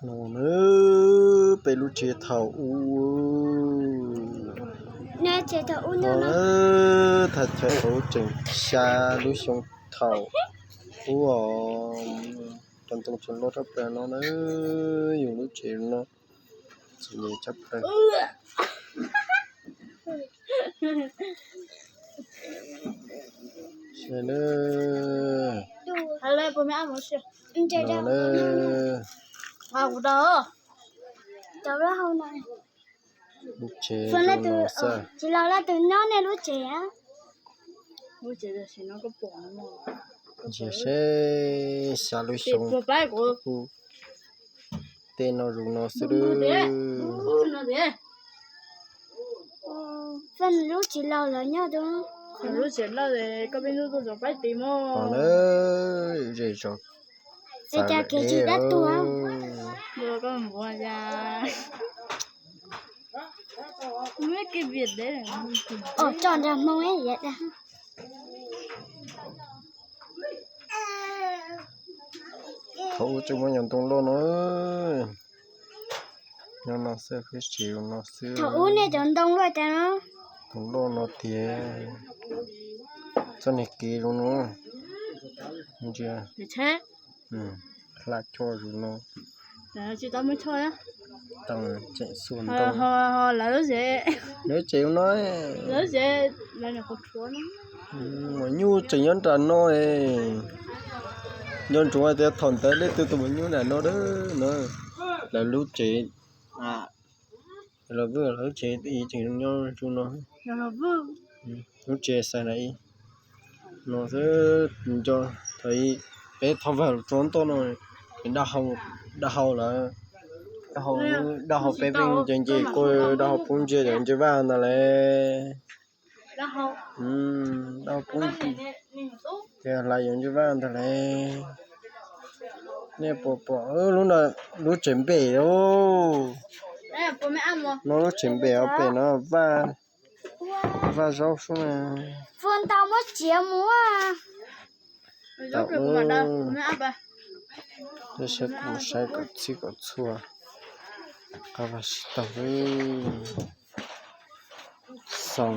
No na, peb lub tsev thaum ub. Thaum ub tseem xya lub xyoo thaum ub os. Cov ntoo tseem loj tshaj plaws no na, yus lub tsev no txom nyem tshaj plaws. Lub tsev no xwb. Ntsia seb xya lub xyoo ub, tej no zus no xwb. Lub tsev laus lawm nyob, lub tsev laus koj peb hnub tuaj zov pab tis mog. Zej zos txav kev tsis dab tuag. Os, tso nrag hmoo. Thaum ub tseem muaj nyuag ntoo loj no, nyob no xwb, peb tsev no xwb. Thaum ub nej cov ntoo loj cas no? Ntoo loj no tiag, txoj niag kev zoo no, ntsia, hla coj zus no. Tseem xua ntoo, lawv tsev no, mus nyuj tseem nyob nram no. Nco ntsoov tias thaum ntawd leej twg tus mus nyuj nram no na, lawv lub tsev, lawv lub tsev tseem nyob zoo no. Lub tsev xav na, no xwb. Nco thaum peb thauj vaj lug tso ntoj no, daj hau lawm, daj hau peb pheej nce nce kuj daj hau poob ntsia cov ntsia vaj ntag lauj. Daj hau poob ces hlais yuav ntsia vaj ntag lauj. Nej puas pom lub tsev npem os? No lub tsev npem os, pem no vaj zaub xwb na. Tab sis kuv saib kom txhij kom txhua, qab vaj tsis tau xoo.